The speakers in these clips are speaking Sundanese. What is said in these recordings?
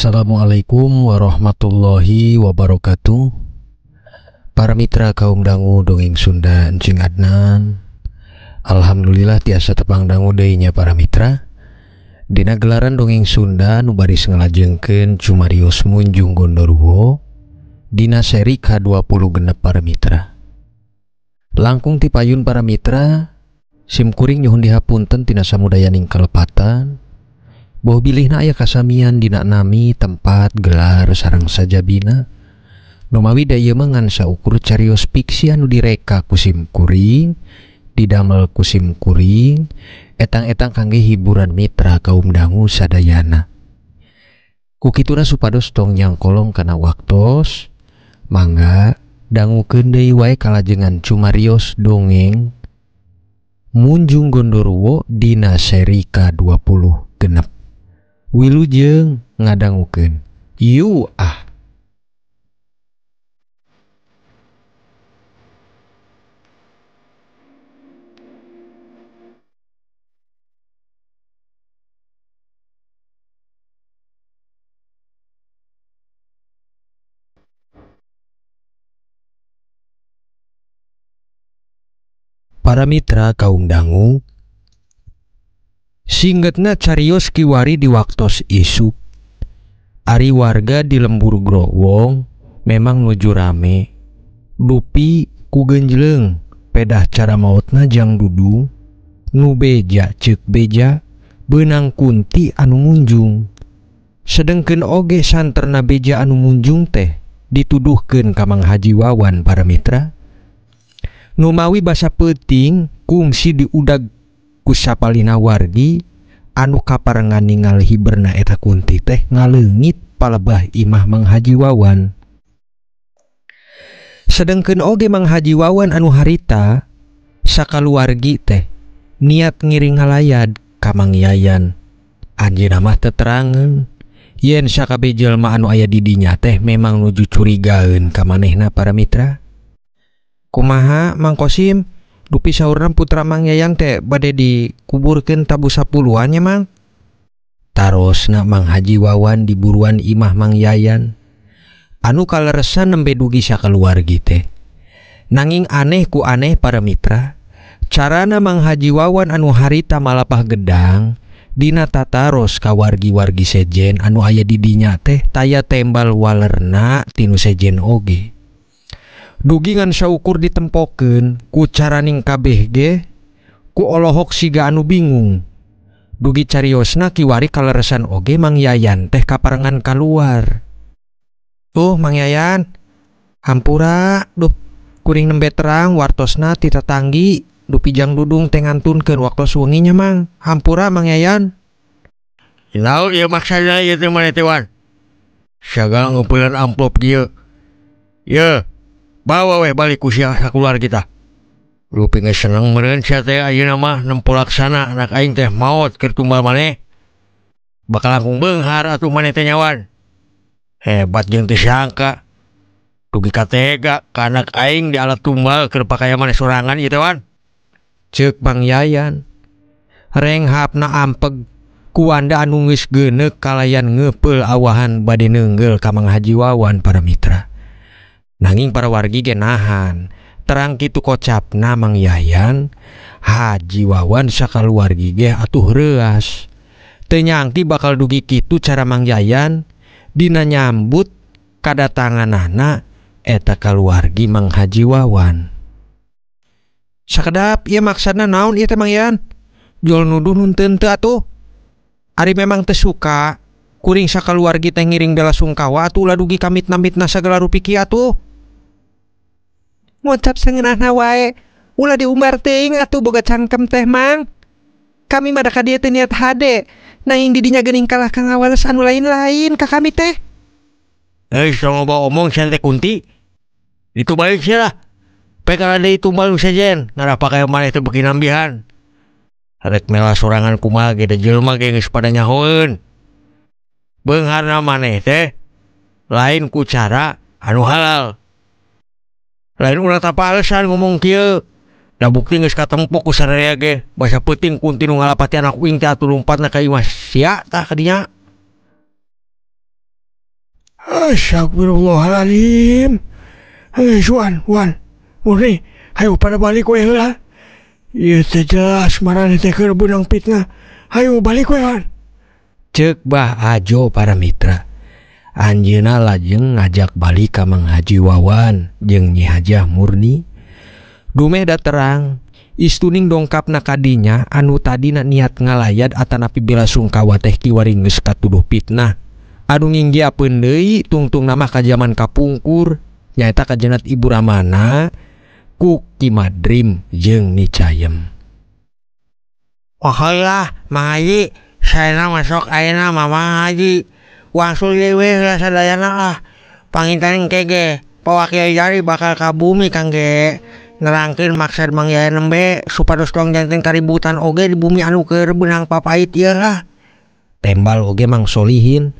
Assalamualaikum warahmatullahi wabarakatuh. Para mitra kaum dangu dongeng Sunda Encing Adnan. Alhamdulillah tiasa tepang dangu deui nya para mitra. Dina gelaran dongeng Sunda nu baris ngalajengkeun cumarios Munjung Gondoruwo dina seri ka-26 para mitra. Langkung ti payun para mitra, sim kuring nyuhun dihapunten tina samudayaning kalepatan. Boh bilihna aya kasamian dina nami, tempat, gelar, sareng sajabina. Numawi da ieu mah ngan saukur carios fiksi anu direka ku sim kuring, didamel ku sim kuring, etang-etang kangge hiburan mitra kaum dangu sadayana. Ku kituna supados tong nyangkolong kana waktos, mangga dangukeun deui wae kalajengan cumarios dongeng Munjung Gondoruwo dina seri ka-26. Wilujeng ngadangukeun. Yu ah. Para mitra kaum dangu, singgetna carios kiwari di waktos isuk. Ari warga di lembur Growong memang nuju rame. Dupi ku genjleng pedah cara maotna jang Dudung, nu beja ceuk beja beunang kunti anu munjung. Sedengkeun oge santerna beja anu munjung teh dituduhkeun ka Mang Haji Wawan para mitra. Numawi basa peuting kungsi diudag ku sapalina wargi anu kaparengan ningal hiberna eta kunti teh ngaleungit palebah imah Mang Haji Wawan. Sedengkeun oge Mang Haji Wawan anu harita sakaluargi teh niat ngiring ngalayad ka Mang Yayan. Anjeunna mah teterangeun yen sakabeh jelema anu aya di dinya teh memang nuju curigaeun ka manehna para mitra. Kumaha Mang Kosim, dupi saurna putra Mang Yayan teh bade dikuburkeun tabu sapuluhan nya Mang? Tarosna Mang Haji Wawan di buruan imah Mang Yayan anu kaleresan nembe dugi sakaluargi teh. Nanging aneh ku aneh para mitra, carana Mang Haji Wawan anu harita malapah gedang dina tataros ka wargi-wargi sejen anu aya di dinya teh taya tembal walerna tinu sejen oge. Dugi ngan saukur ditempokeun ku caraning kabeh ge ku olohok siga anu bingung. Dugi cariosna kiwari kaleresan oge Mang Yayan teh kaparengan kaluar. Tuh Mang Yayan, hampura duh kuring nembe terang wartosna ti tatanggi dupi jang Dudung teh ngantunkeun waktos wengi nya Mang. Hampura Mang Yayan. Naon ieu maksana ieu teh maneh teh Wan? Sagala ngeupelan amplop ieu. Ye, bawa weh balik ku sia sakeluarga kita. Lupi geus seneng meureun sia teh ayeuna mah nempo laksana anak aing teh maot keur tumbal maneh. Bakal langkung beunghar atuh maneh teh nyawan. Hebat jeung teu sangka. Dugi ka tega ka anak aing di alat tumbal keur pakaya maneh sorangan ieu teh Wan. Ceuk Mang Yayan. Renghapna ampeg ku wanda anu geus geuneuk kalayan ngeupeul awahan bade neunggeul ka Mang Haji Wawan para mitra. Nanging para wargi ge nahan. Terang kitu kocapna Mang Yayan, Haji Wawan sakaluargi ge atuh reuas. Teu nyangki bakal dugi kitu cara Mang Yayan dina nyambut kadatanganana eta kaluargi Mang Haji Wawan. Sakedap ieu maksudna naon ieu teh Mang Yayan? Jol nuduh nu teu atuh. Ari memang teu suka kuring sakaluargi teh ngiring bela sungkawa atuh ulah dugi ka mitnah-mitnah sagala rupi kieu atuh. Ngucap sangeunahna wae, ulah diumbar teuing atuh boga cangkem teh Mang. Kami mah da ka dieu teh niat hade, nanging di dinya geuning kalah ka ngawales anu lain-lain ka kami teh. Eh, tong loba omong sia teh kunti. Ditumbalin sia lah. Pek kana deui tumbal nu sejen, ngarah pakaya maneh teh beuki nambihan. Rek mela sorangan kumaha ge da jelema ge geus pada nyahoeun. Beungharna maneh teh lain ku cara anu halal. Lain urang tapa alesan ngomong kieu. Da bukti geus katempok ku sararea ge, basa peuting kunti nu ngalapati anak uing teh atuh lumpatna ka imah sia tah ka dinya. Astagfirullahaladzim. Wan, Wan, Murni, hayu pada balik we heula. Ieu teh jelas maraneh teh keur beunang fitnah. Hayu balik we, Wan. Ceuk Bah Ajo para mitra. Anjeunna lajeng ngajak balik ka Mang Haji Wawan jeung Nyi Hajah Murni. Dumeh da terang, istuning dongkapna kadinya anu tadina niat ngalayad atanapi bela sungkawa teh kiwari geus katuduh fitnah. Anu nginggiapeun deui tungtungna mah ka jaman kapungkur nyaeta kajenat Ibu Ramana ku Ki Madrim jeung Nyi Cayem. Wah, Mang Haji, saena masuk ayeuna mah Mang Haji. Wangsul deui we heula sadayana ah. Panginten engke ge pawakil jari bakal ka bumi kangge nerangkeun maksad Mang Yayan nembe supados tong janten kaributan oge di bumi anu keur beunang papait ieu lah. Tembal oge Mang Solihin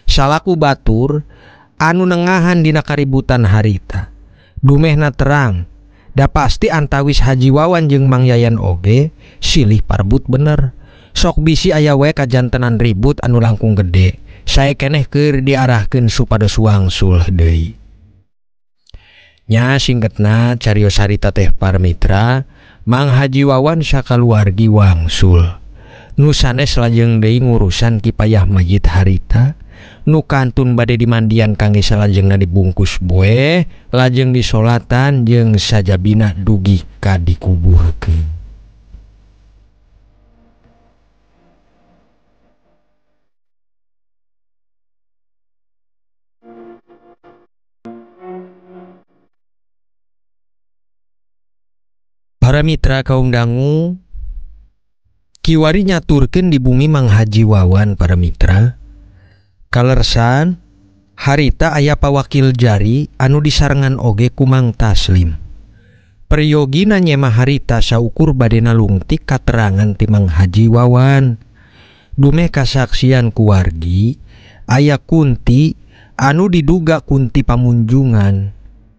salaku batur anu nengahan dina kaributan harita. Dumehna terang, da pasti antawis Haji Wawan jeung Mang Yayan oge silih parbut bener. Sok bisi aya we kajantenan ribut anu langkung gede. Sae keneh keur diarahkeun supados wangsul deui. Nya singketna carios harita teh para mitra, Mang Haji Wawan sakaluargi wangsul. Nu sanes lajeng deui ngurusan kipayah mayit harita, nu kantun bade dimandian kangge salajengna dibungkus boe, lajeng disolatan jeung sajabina dugi ka dikuburkeun. Para mitra kaum dangu kiwari nyaturkeun di bumi Mang Haji Wawan para mitra. Kalersan harita aya pawakil jari anu disarengan oge ku Mang Taslim. Peryogina nyema harita saukur badena lungtik katerangan ti Mang Haji Wawan. Dumeh kasaksian kuwargi aya kunti anu diduga kunti pamunjungan.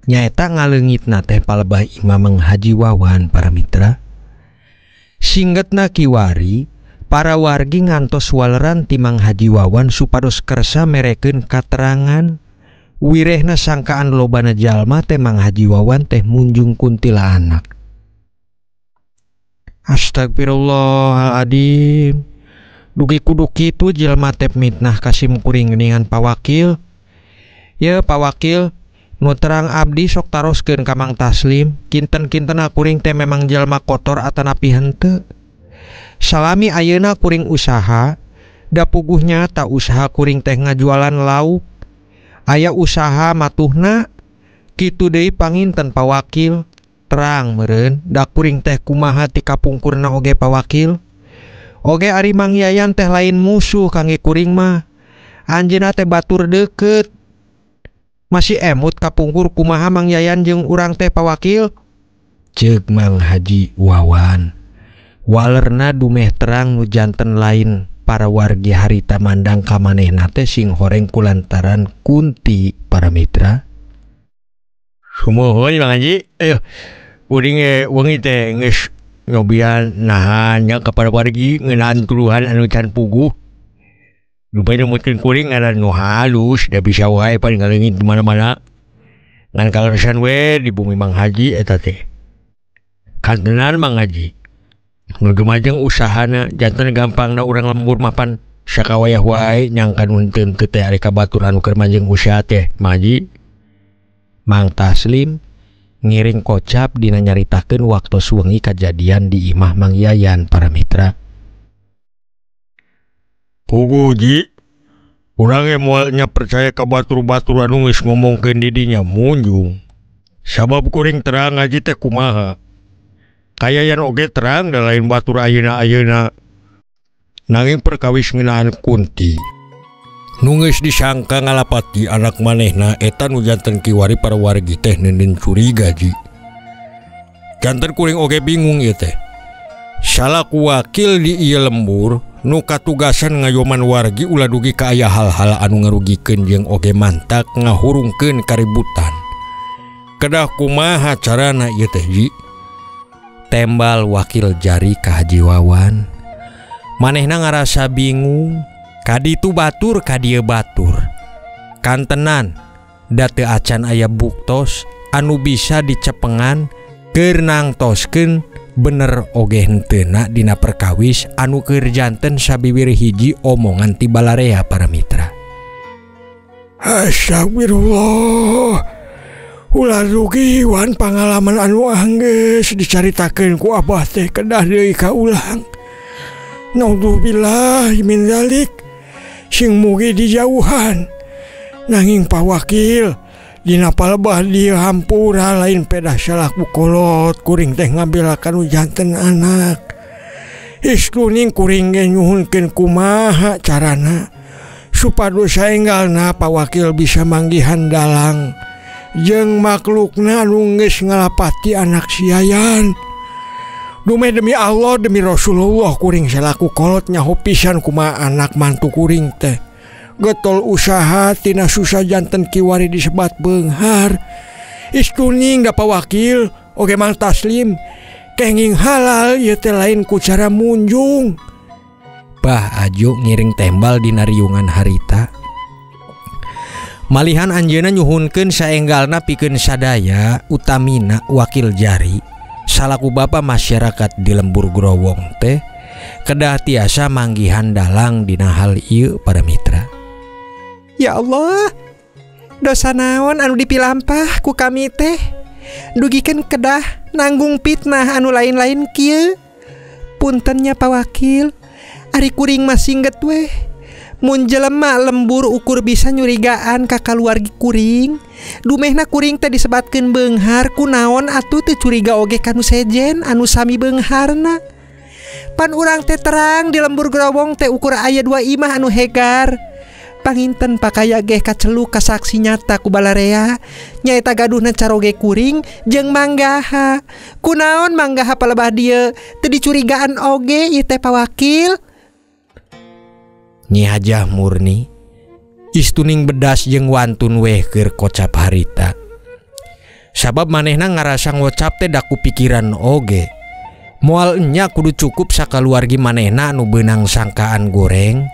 Nyaeta ngaleungitna teh palebah imah Mang Haji Wawan para mitra. Singgetna kiwari para wargi ngantos waleran ti Mang Haji Wawan supados kersa merekeun katerangan. Wirehna sangkaan lobana jalma teh Mang Haji Wawan teh munjung kuntilanak. Astagfirullahaladzim. Dugi kudu kitu jelma teh mitnah kasim kuring geuningan pawakil. Ye pawakil, nu terang abdi sok taroskeun ka Mang Taslim, kinten-kintena kuring teh memang jelma kotor atanapi henteu. Salami ayeuna kuring usaha, da puguhnya ta usaha kuring teh ngajualan lauk. Aya usaha matuhna, kitu deui panginten pawakil. Terang meureun, da kuring teh kumaha ti kapungkurna oge pawakil. Oge ari Mang Yayan teh lain musuh kangge kuring mah. Anjeunna teh batur deukeut. Masih emut kapungkur kumaha Mang Yayan jeung urang teh pawakil? Ceuk Mang Haji Wawan. Walerna dumeh terang nu janten lain para wargi harita mandang ka manehna teh sing horeng kulantaran kunti para mitra. Sumuhun Mang Haji, ayo kuring wengi teh geus nyobian nahan nya ka para wargi ngeunaan tuduhan anu can puguh. Rupanya mungkin kuring ngaran nu halus, da bisa wae pan ngaleungit di mana-mana. Ngan kaleresan we di bumi Mang Haji eta teh. Kantenan Mang Haji. Nu dumajeng usahana janten gampangna urang lembur mapan sakawayah wae nyangka nu henteu teh ari ka batur anu keur majeng usaha teh Mang Haji. Mang Taslim ngiring kocap dina nyaritakeun waktos wengi kajadian di imah Mang Yayan para mitra. Puguh Ji, urang ge moal nya percaya ka batur-batur anu geus ngomongkeun di dinya munjung. Sabab kuring terang ngaji teh kumaha. Kayayan oge terang da lain batur ayeuna-ayeuna. Nanging perkawis ngeunaan kunti. Nu geus disangka ngalapati anak manehna eta nu janten kiwari para wargi teh neuneun curiga Ji. Janten kuring oge bingung ieu teh. Salaku wakil di ieu lembur nu katugasan ngayoman wargi ulah dugi ka aya hal-hal anu ngarugikeun jeung oge mantak ngahurungkeun kaributan. Kedah kumaha carana ieu teh Ji? Tembal wakil jari ka Haji Wawan. Manehna ngarasa bingung, kaditu batur ka dieu batur. Kantenan da teu acan aya buktos anu bisa dicepengan keur nangtoskeun bener oge henteuna dina perkawis anu keur janten sabiwir hiji omongan ti balarea para mitra. Astagfirullah. Ulah rugi wan pangalaman anu anggeus dicaritakeun ku abah teh kedah deui ka ulang. Naudzubillah min zalik. Sing mugi dijauhan. Nanging Pak Wakil dina palebah dieu hampura lain pedah salaku kolot kuring teh ngambilakan nu janten anak. Istuning kuring ge nyuhunkeun kumaha carana supados saenggalna Pak Wakil bisa manggihan dalang jeung maklukna nu geus ngalapati anak siayan. Dume demi Allah demi Rasulullah kuring salaku kolot nyaho pisan kumaha anak mantu kuring teh. Getol usaha tina susah janten kiwari disebat beunghar. Istuning da Pak Wakil oge Mang Taslim kenging halal ieu teh lain ku cara munjung. Bah Ajo ngiring tembal dina riungan harita. Malihan anjeunna nyuhunkeun saenggalna pikeun sadaya utamina wakil jari salaku bapa masyarakat di lembur Growong teh kedah tiasa manggihan dalang dina hal ieu para mitra. Ya Allah, dosa naon anu dipilampah ku kami teh dugikeun kedah nanggung fitnah anu lain-lain kieu. Puntennya Pak Wakil, ari kuring mah singget weh. Mun jelema lembur ukur bisa nyurigaan ka kaluargi kuring, dumehna kuring teh disebatkeun beunghar kunaon atuh teu curiga oge ka nu sejen anu sami beungharna. Pan urang teh terang di lembur Growong teh ukur aya dua imah anu hegar. Panginten pakaya geh kaceluk ka saksi nyata ku balarea nyaeta gaduhna caroge kuring jeung manggaha. Kunaon manggaha palebah dieu teu dicurigaan oge ieu teh Pak Wakil. Nyi Hajah Murni istuning bedas jeung wantun weh keur kocap harita. Sabab manehna ngarasa ngocap teh daku pikiran oge. Moal enya kudu cukup sakaluargi manehna anu beunang sangkaan goreng.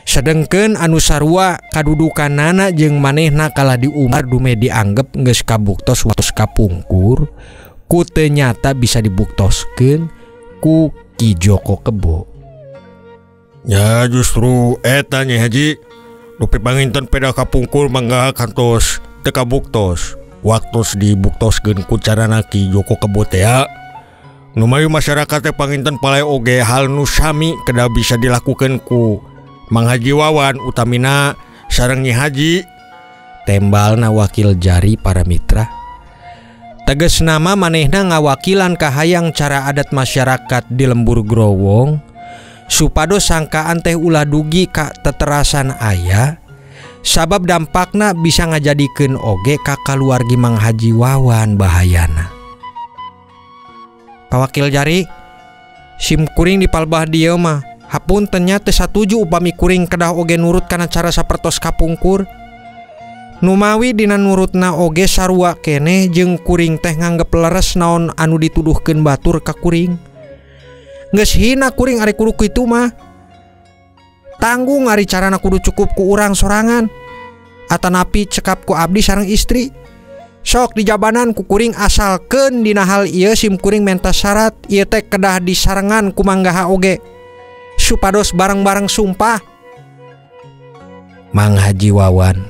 Sedengkeun anu sarua kadudukanana jeung manehna kalah diumbar dume dianggep geus kabuktos watos kapungkur ku teu nyata bisa dibuktoskeun ku Ki Joko Kebo. Ya justru eta Nyi Haji dupi panginten peda kapungkur mangga kantos teu kabuktos waktos dibuktoskeun ku carana Ki Joko Kebo teh. Numayu masyarakat teh panginten palai oge hal nu sami kedah bisa dilakukeun ku Mang Haji Wawan utamina sareng Nyi Haji. Tembalna wakil jari para mitra. Teges nama manehna ngawakilan kahayang cara adat masyarakat di lembur Growong supados sangkaan teh ulah dugi ka teterasan aya sabab dampakna bisa ngajadikeun oge ka kaluargi Mang Haji Wawan bahayana. Pak Wakil jari sim kuring di palbah dieu mah hapunten nya teu satuju upami kuring kedah oge nurut kana cara sapertos kapungkur. Numawi dina nurutna oge sarua keneh jeung kuring teh nganggep leres naon anu dituduhkeun batur ka kuring. Geus hina kuring ari kudu kitu mah. Tanggung ari carana kudu cukup ku urang sorangan. Atanapi cekap ku abdi sareng istri. Sok dijabanan ku kuring asalkeun dina hal ieu sim kuring menta syarat ieu teh kedah disarengan ku manggaha oge. Supados bareng-bareng sumpah. Mang Haji Wawan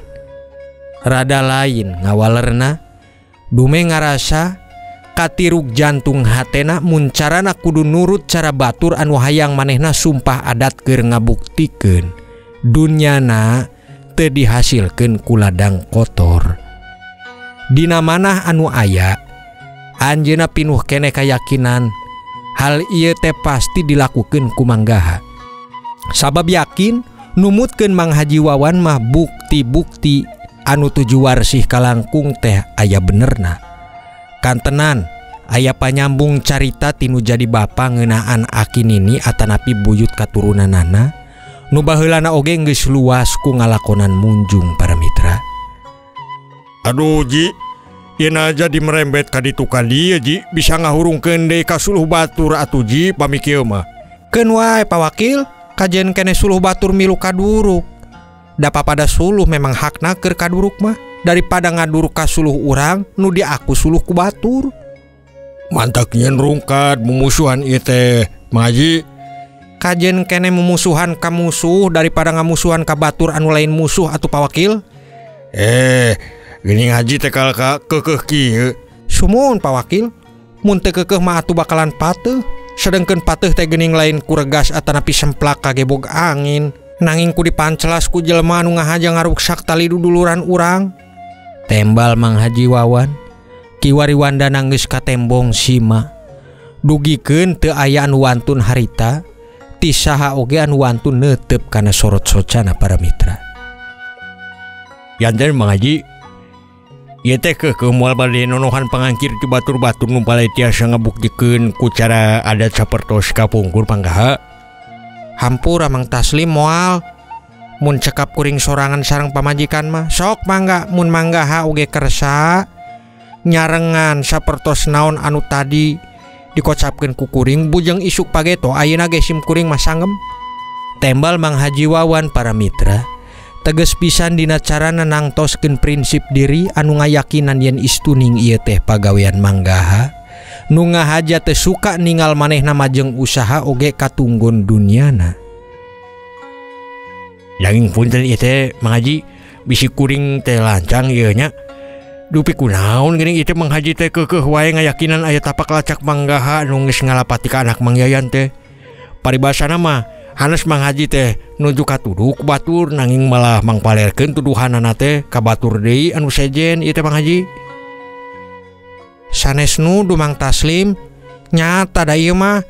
rada lain ngawalerna dume ngarasa katiruk jantung hatena mun carana kudu nurut cara batur anu hayang manehna sumpah adat keur ngabuktikeun dunyana teu dihasilkeun ku ladang kotor. Dina manah anu aya anjeunna pinuh keneh kayakinan hal ieu teh pasti dilakukeun ku manggaha. Sabab yakin numutkeun Mang Haji Wawan mah bukti-bukti anu tuju warsih kalangkung teh aya benerna. Kantenan aya panyambung carita tinu jadi bapa ngeunaan aki nini atanapi buyut katurunanana nu baheulana oge geus luas ku ngalakonan munjung para mitra. Aduh Ji, yen aja dimerembet ka ditu ka dieu Ji, bisa ngahurungkeun deui ka suluh batur atuh Ji pami kieu mah. Keun wae Pak Wakil, kajen keneh suluh batur milu kaduruk. Da papada suluh memang hakna keur kaduruk mah daripada ngaduruk ka suluh urang nu diaku suluh ku batur. Mantak nyeun rungkad mumusuhan ieu teh, Mang Haji. Kajen kene mumusuhan ka musuh daripada ngamusuhan ka batur anu lain musuh atuh Pak Wakil. Geuning haji teh kalka keukeuh kieu. Sumuhun Pak Wakil, mun teu keukeuh mah atuh bakalan pateuh. Sedengkeun pateuh teh geuning lain ku regas atanapi semplak kagebog angin. Nanging ku dipancelas ku jelema anu ngahaja ngaruksak tali duduluran urang. Tembal Mang Haji Wawan, kiwari wandana geus katembong sima. Dugikeun teu aya anu wantun harita, ti saha oge anu wantun neuteup kana sorot socana para mitra. Janten Mang Haji, ieu teh keukeuh moal bade nonohan pangangkir ti batur-batur nu palai tiasa ngabuktikeun ku cara adat sapertos kapungkur panggaha. Hampura Mang Taslim moal. Mun cekap kuring sorangan sareng pamajikan mah sok mangga, mun manggaha oge kersa nyarengan sapertos naon anu tadi dikocapkeun ku kuring bujeng isuk pageto ayeuna ge sim kuring mah sanggem. Tembal Mang Haji Wawan para mitra teges pisan dina carana nangtoskeun prinsip diri anu ngayakinan yen istuning ieu teh pagawean manggaha nu ngahaja teh suka ningal manehna majeng usaha oge katunggun duniana. Nanging punten ieu teh Mang Haji, bisi kuring teh lancang ieu nya. Dupi kunaon geuning ieu teh Mang Haji teh keukeuh wae ngayakinan aya tapak lacak manggaha nu geus ngalapati ka anak Mang Yayan teh. Paribasana mah hanes Mang Haji teh nuju katuduh ku batur nanging malah mangpalerkeun tuduhanana teh ka batur deui anu sejen ieu teh Mang Haji. Sanes nuduh Mang Taslim, nyata da ieu mah.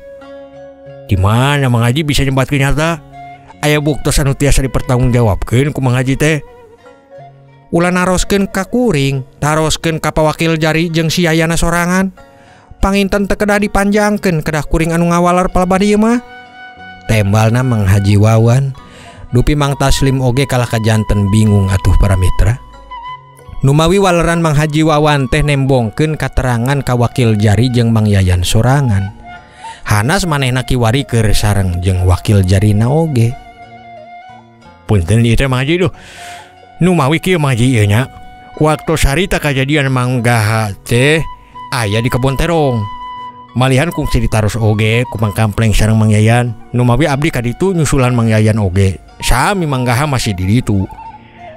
Di mana Mang Haji bisa nyebatkeun nyata? Aya buktos anu tiasa dipertanggungjawabkeun ku Mang Haji teh. Ulah naroskeun ka kuring, taroskeun ka pawakil jari jeung si Yayana sorangan. Panginten teu kedah dipanjangkeun kedah kuring anu ngawaler palebah dieu mah. Tembalna Mang Haji Wawan, dupi Mang Taslim oge kalah kajanten bingung atuh para mitra. Numawi waleran Mang Haji Wawan teh nembongkeun katerangan ka wakil jari jeung Mang Yayan sorangan. Hanas manehna kiwari keur sareng jeung wakil jarina oge. Punten ieu teh Mang Haji duh. Numawi kieu Mang Haji ieu nya. Waktu sarita kajadian manggaha teh aya di kebon terong. Malihan kungsi ditaros oge ku Mang Kampleng sareng Mang Yayan. Numawi abdi ka ditu nyusulan Mang Yayan oge. Sami manggaha masih di ditu.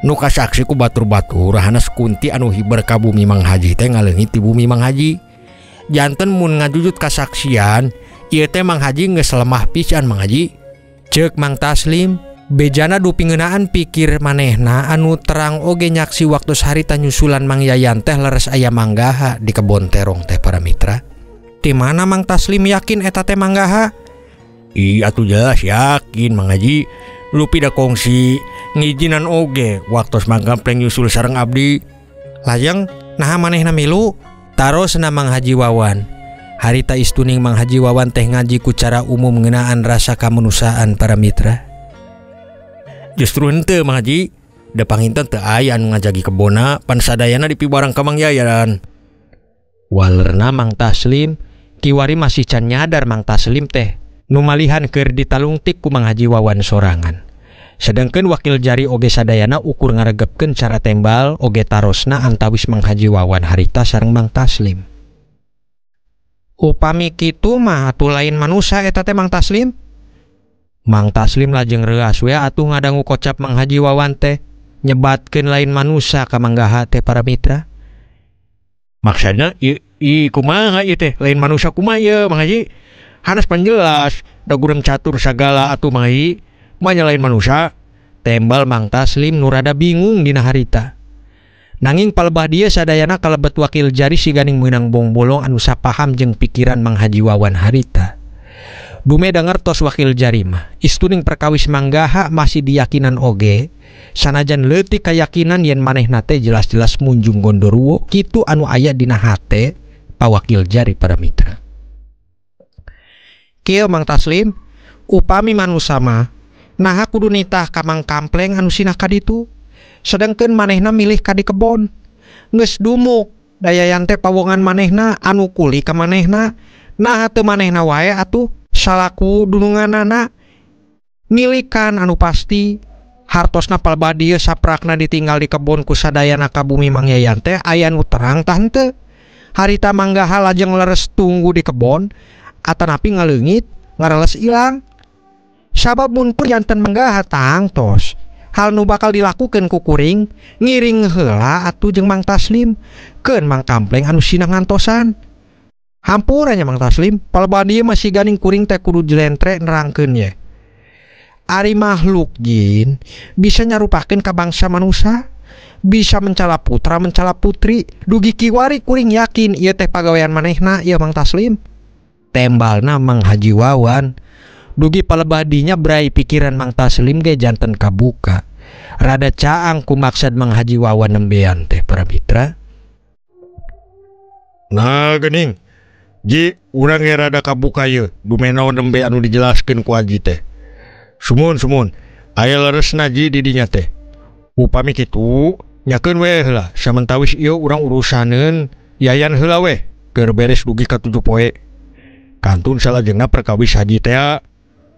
Nu kasaksi ku batur-batur hanas kunti anu hiber ka bumi Mang Haji teh ngaleungit ti bumi Mang Haji. Janten mun ngajujut kasaksian ieu teh Mang Haji geus lemah pisan Mang Haji. Ceuk Mang Taslim bejana dupi ngeunaan pikir manehna anu terang oge nyaksi waktu harita nyusulan Mang Yayan teh leres aya manggaha di kebon terong teh para mitra. Di mana Mang Taslim yakin eta teh manggaha? Ih atuh jelas yakin Mang Haji. Lupi da kongsi ngijinan oge waktu Mang Kampleng nyusul sareng abdi. Lajeng naha manehna milu? Tarosna Mang Haji Wawan. Harita istuning Mang Haji Wawan teh ngaji ku cara umum ngeunaan rasa kamanusiaan para mitra. Justru henteu Mang Haji, da panginten teu aya anu ngajagi kebona pan sadayana dipibarang ka Mang Yayan. Walerna Mang Taslim kiwari masih can nyadar Mang Taslim teh numalihan keur ditalungtik ku Mang Haji Wawan sorangan. Sedengkeun wakil jari oge sadayana ukur ngaregepkeun cara tembal oge tarosna antawis Mang Haji Wawan harita sareng Mang Taslim. Upami kitu mah atuh lain manusa eta teh Mang Taslim. Mang Taslim lajeng reuas we atuh ngadangu kocap Mang Haji Wawan teh nyebatkeun lain manusa ka manggaha teh para mitra. Maksudna ieu kumaha ieu teh lain manusa kumaha ieu Mang Haji? Hanas panjelas da gurem catur sagala atuh Mang Haji mah lain manusa. Tembal Mang Taslim nu rada bingung dina harita. Nanging palebah dieu sadayana kalebet wakil jari siganing meunang bongbolong anu sapaham jeung pikiran Mang Haji Wawan harita. Dume dangertos wakil jari mah istuning perkawis manggaha masih diyakinan oge sanajan leutik kayakinan yen manehna teh jelas-jelas munjung gondoruo kitu anu aya dina hate pawakil jari para mitra. Kieu Mang Taslim, upami manusa mah naha kudu nitah ka Mang Kampleng anu sinah ka ditu, sedengkeun manehna milih ka di kebon. Geus dumuk dayayan teh pawongan manehna anu kuli ka manehna, naha teu manehna wae atuh salaku dununganana ngilikan anu pasti. Hartosna palebah dieu saprakna ditinggal di kebon ku sadayana ka bumi Mang Yayan teh aya nu terang tah henteu. Harita Manggaha lajeng leres tunggu di kebon atanapi ngaleungit ngareles ilang. Sabab mun pun janten Manggaha tangtos hal nu bakal dilakukeun ku kuring ngiring heula atuh jeung Mang Taslim keun Mang Kampleng anu sinah ngantosan. Hampura nya Mang Taslim, palebah dieu masih ganing kuring teh kudu jelentre nerangkeun ye. Ari makhluk jin bisa nyarupakeun ka bangsa manusia, bisa mencala putra mencala putri. Dugi kiwari kuring yakin ieu teh pagawean manehna ieu Mang Taslim. Tembalna Mang Haji Wawan. Dugi palebadinya brai pikiran Mang Taslim ge janten kabuka. Rada caang ku maksad Mang Haji Wawan nembean teh para mitra. Nah geuning Ji, urang ge rada kabuka ieu dumenaon nembe anu dijelaskeun ku Haji teh. Sumun sumun, aya leresna Ji di dinya teh. Upami kitu nyakeun we heula samentawis ieu urang urusaneun Yayan heula we keur beres dugi ka 7 poe. Kantun salajengna perkawis haji teh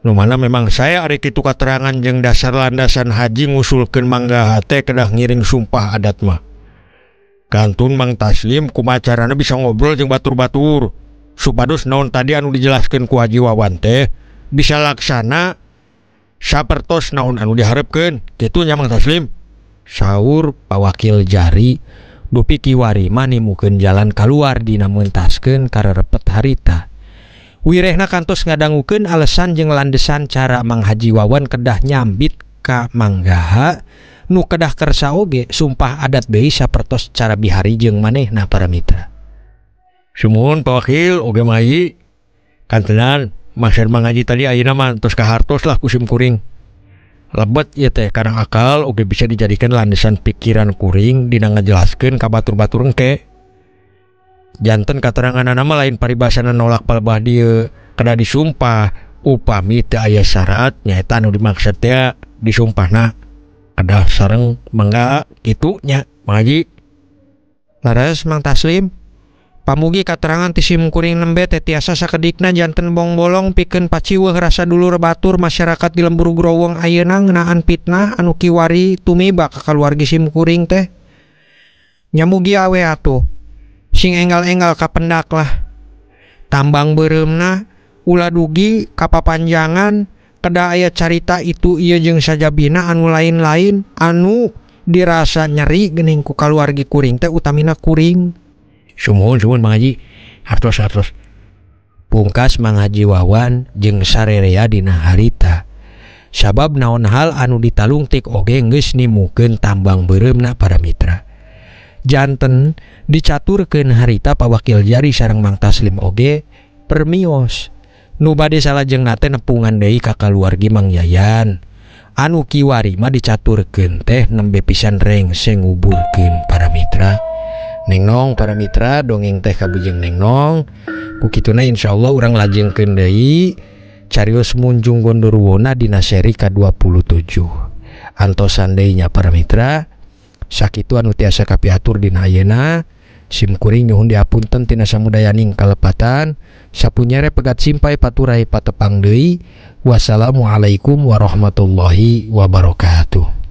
nu mana memang saya ari kitu katerangan jeung dasar landasan haji ngusulkeun Manggaha teh kedah ngiring sumpah adat mah. Kantun Mang Taslim kumaha carana bisa ngobrol jeung batur-batur supados naon tadi anu dijelaskeun ku Haji Wawan teh bisa laksana sapertos naon anu diharepkeun kitu nya Mang Taslim. Saur pawakil jari dupi kiwari mah nimukeun jalan kaluar dina mentaskeun karerepet harita. Wirehna kantos ngadangukeun alasan jeung landesan cara Mang Haji Wawan kedah nyambit ka Manggaha nu kedah kersa oge sumpah adat deui sapertos cara bihari jeung manehna para mitra. Sumuhun pawakil oge mayi kantenan maksud Mang Haji tadi ayeuna mah tos kahartos lah ku sim kuring. Lebet ieu teh karang akal oge bisa dijadikan landesan pikiran kuring dina ngajelaskeun ka batur-batur engke. Janten kateranganana mah lain paribasana nolak palebah dieu kedah disumpah upami teu aya syarat nyaeta anu dimaksud teh disumpahna kedah sareng mangga kitu nya Mang Haji. Leres Mang Taslim, pamugi katerangan ti sim kuring nembe teh tiasa sakedikna janten bongbolong pikeun paciweuh rasa dulur batur masyarakat di lembur Growong ayeuna ngeunaan fitnah anu kiwari tumiba ka kaluargi sim kuring teh. Nya mugi awe atuh sing enggal-enggal kapendak lah. Tambang beureumna ulah dugi kapapanjangan kedah aya carita itu ieu jeung sajabina anu lain-lain anu dirasa nyeri geuning ku kaluargi kuring teh utamina kuring. Sumuhun sumuhun Mang Haji, hartos hartos. Pungkas Mang Haji Wawan jeung sarerea dina harita. Sabab naon hal anu ditalungtik oge geus nimukeun tambang beureumna para mitra. Janten dicaturkeun harita pawakil jari sareng Mang Taslim oge permios. Nu bade salajengna teh nepungan deui ka kaluargi Mang Yayan. Anu kiwari mah dicaturkeun teh nembe pisan rengseng nguburkeun para mitra. Neng nong para mitra dongeng teh kabujeng neng nong. Ku kituna insyaallah urang lajengkeun deui carios munjung gondoruwona dina seri ka-27. Antosan deui nya para mitra. Sakitu anu tiasa kapiatur dina ayeuna. Sim kuring nyuhun diapunten tina samudayaning kalepatan. Sapunyere pegat simpai paturai patepang deui. Wassalamualaikum warahmatullahi wabarakatuh.